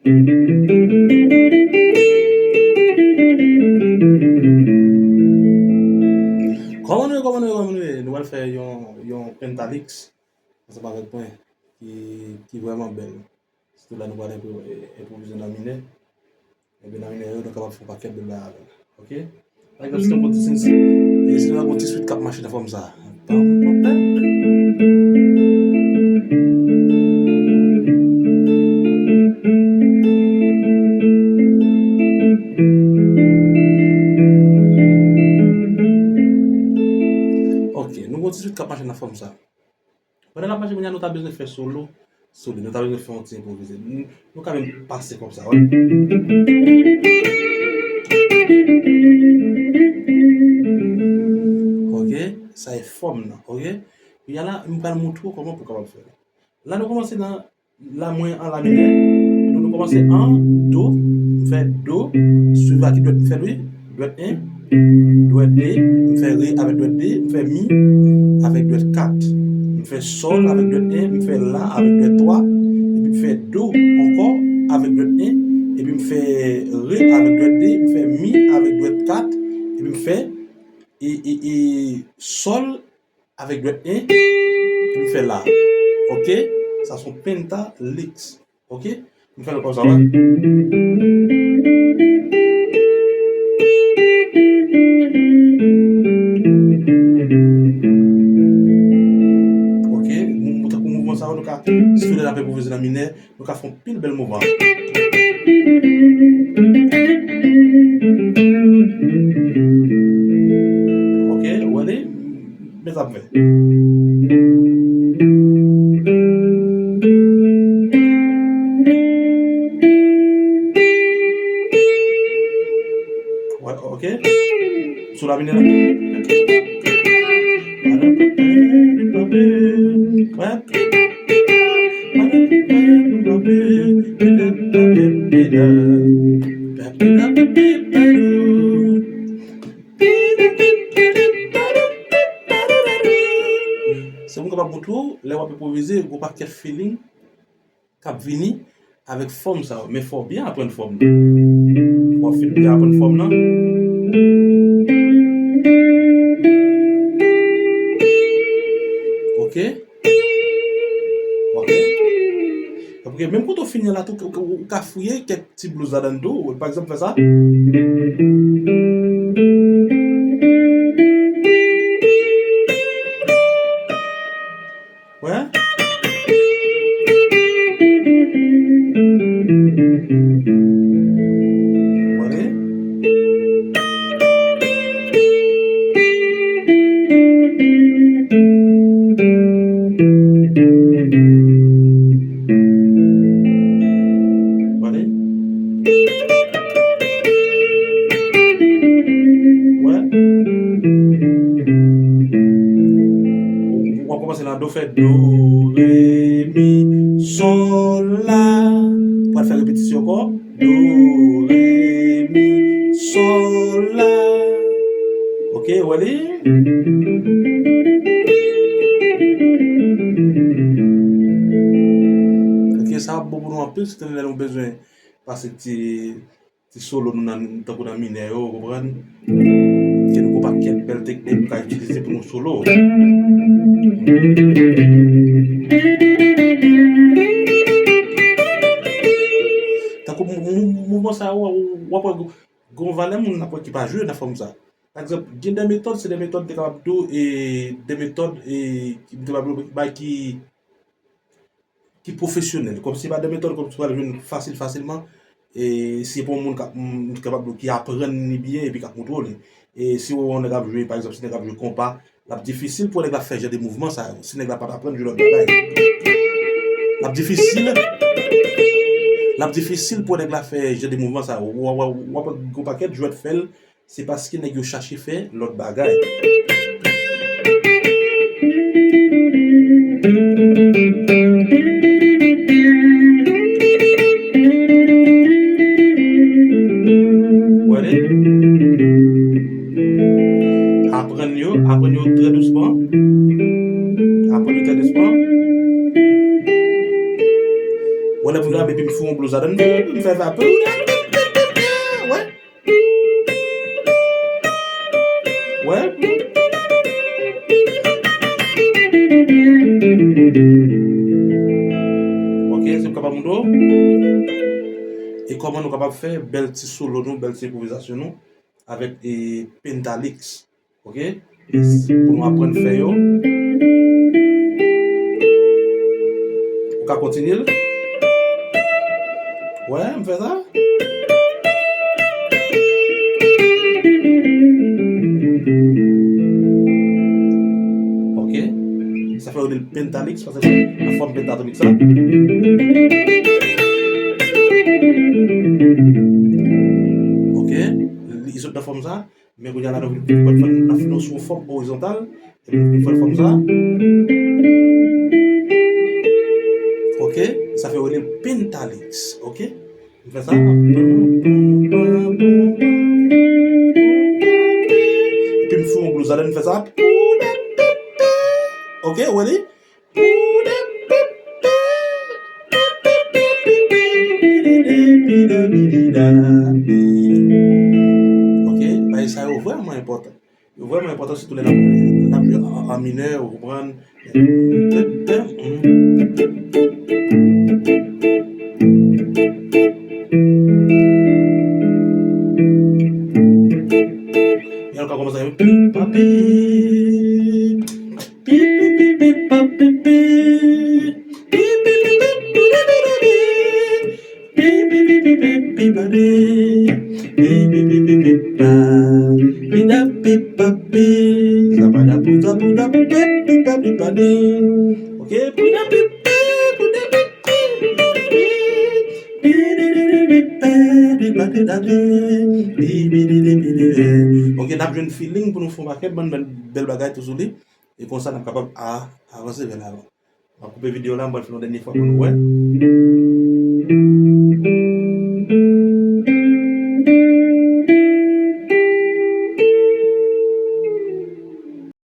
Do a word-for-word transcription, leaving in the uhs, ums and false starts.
Kòman nou ye, kòman nou ye, kòman nou ye? Nou pral fè yon, yon pentatoniks ansanm avèk mwen ki, ki vrèman bèl. Sitou lè nou pral enpwo-, e, enpwovize nan minè. Ebyen, nan minè yo, nou kapab fè yon pakèt de bagay avè l. Oke? Pa egzanp, si nou pran ti, si, e, si nou pran ti swit k ap mache nan fòm sa. Pam, pam, pam. Oke, nou pran ti swit k ap mache nan fòm sa. Pandan n ap mache kounye a, nou ta bezwen fè solo solid. Nou ta bezwen fè yon ti enpwovize. Nou, nou ka menm pase kòb sa, wè. Oke, sa e fòm nan, oke? Kounye a la, m pral montre w kòman pou w kapab fè l. La, nou kòmanse nan la mwen an la minè. Nou, nou kòmanse an do, m fè do, swiv ak ki dwèt m fè l, wi. Dwèt en, dwèt de, m fè re avèk dwèt de, m fè mi avèk dwèt kat. M fè sòl avèk dwèt en, m fè la avèk dwèt twa, epi m fè do ankò avèk dwèt en, epi m fè re avèk dwèt de, m fè mi avèk dwèt kat, epi m fè e, e, e, sòl avèk dwèt en, epi m fè la. Oke? Sa se yon penta liks. Oke? M fè l konsa, wè. Oke? Mou-, mou-, tankou mouvman sa yo, nou ka, si nou lè n ap enpwovize nan minè, nou ka fè yon pil bèl mouvman. Oke? Ou wè li? Men sa m fè. Wè, oke. Sou la minè la. Wè. Se pou m kapab montre w, lè w ap enpwovize, gon pakèt feeling k ap vini avèk fòm sa yo. Men fò w byen aprann fòm nan. Fò w fin byen aprann fòm nan. Oke? Oke? Paske menm kote w fini an la tou, ou, ou, ou ka fouye kèk ti blues ladan l tou. Pa egzanp, fè sa. Wè. Wè. Wè. Wè. W ap kòmanse nan do, fè do, re, mi, sòl, la. W ap fè repetisyon ankò. Do, re, mi, sòl, la. Oke, w wè li? Oke, sa ap bon pou nou anpil, sitou lè nou bezwen pase ti, ti solo nou nan, tankou nan minè yo, ou konprann? Ke nou gon pakèt bèl teknik nou ka itilize pou nou solo. Tankou mou-, mou-, mouvman sa yo, w ap wè gon valè moun n ap wè ki pa jwe nan fòm sa. Pa egzanp, gen de metòd, se de metòd m te kapab di w, e de metòd, e, m te kapab di w, bay ki, ki pwofesyonèl. Kòmsi se pa de metòd kòmsi w pral jwenn fasil, fasilman. E si se pa yon moun k ap, m, m kapab di w ki aprann li byen epi k ap montre w li. E si w wè yon nèg ap jwe, pa egzanp, si nèg ap jwe konpa, l ap difisil pou nèg la fè jan de mouvman sa yo. Si nèg la pa t aprann jwe lòt bagay, l ap difisil, l ap difisil pou nèg la fè jan de mouvman sa yo. W, w, w ap wè gon pakèt jwèt fè l, se paske nèg yo chache fè lòt bagay. Wè li? Aprann yo, aprann yo trè dousman. Aprann yo trè dousman. Wè lè pou m grabe epi m fè Yon blues ladan, m fè va pou. Wè. Wè. Ok, se m kapab montre w. E kòman nou kapab fè bèl ti solo nou, bèl ti enpwovizasyon nou avèk e Pentalicks. Ok? Pou nou aprann fè yo. Ou ka kontinye l. Wè, m fè sa. Ok. Sa fè yo rele l Pentalicks, paske se nan fòm pentatonik sa. Ok. Li sot nan fòm sa. Men kounye a la, nou vin pran fè n nan sou fòm orizontal. Epi nou vin fè fòm sa. Ok, sa fè yo rele Pentalicks. Ok, nou fè sa. Epi m fè yon blues ladan, nou fè sa. Ok, ou wè li? Ok, bagay sa yo vrèman enpòtan. Yo vrèman enpòtan, sitou lè n ap, n ap jwe an, an minè, ou konprann. Yon ka kòmanse. Ok. Ok, n ap jwenn feeling pou nou fè yon pakèt bann bèl, bèl bagay tou sou li. E konsa n ap kapab a, avanse vè lavan. M ap koupe videyo la, m pral fè l yon dènye fwa pou nou wè.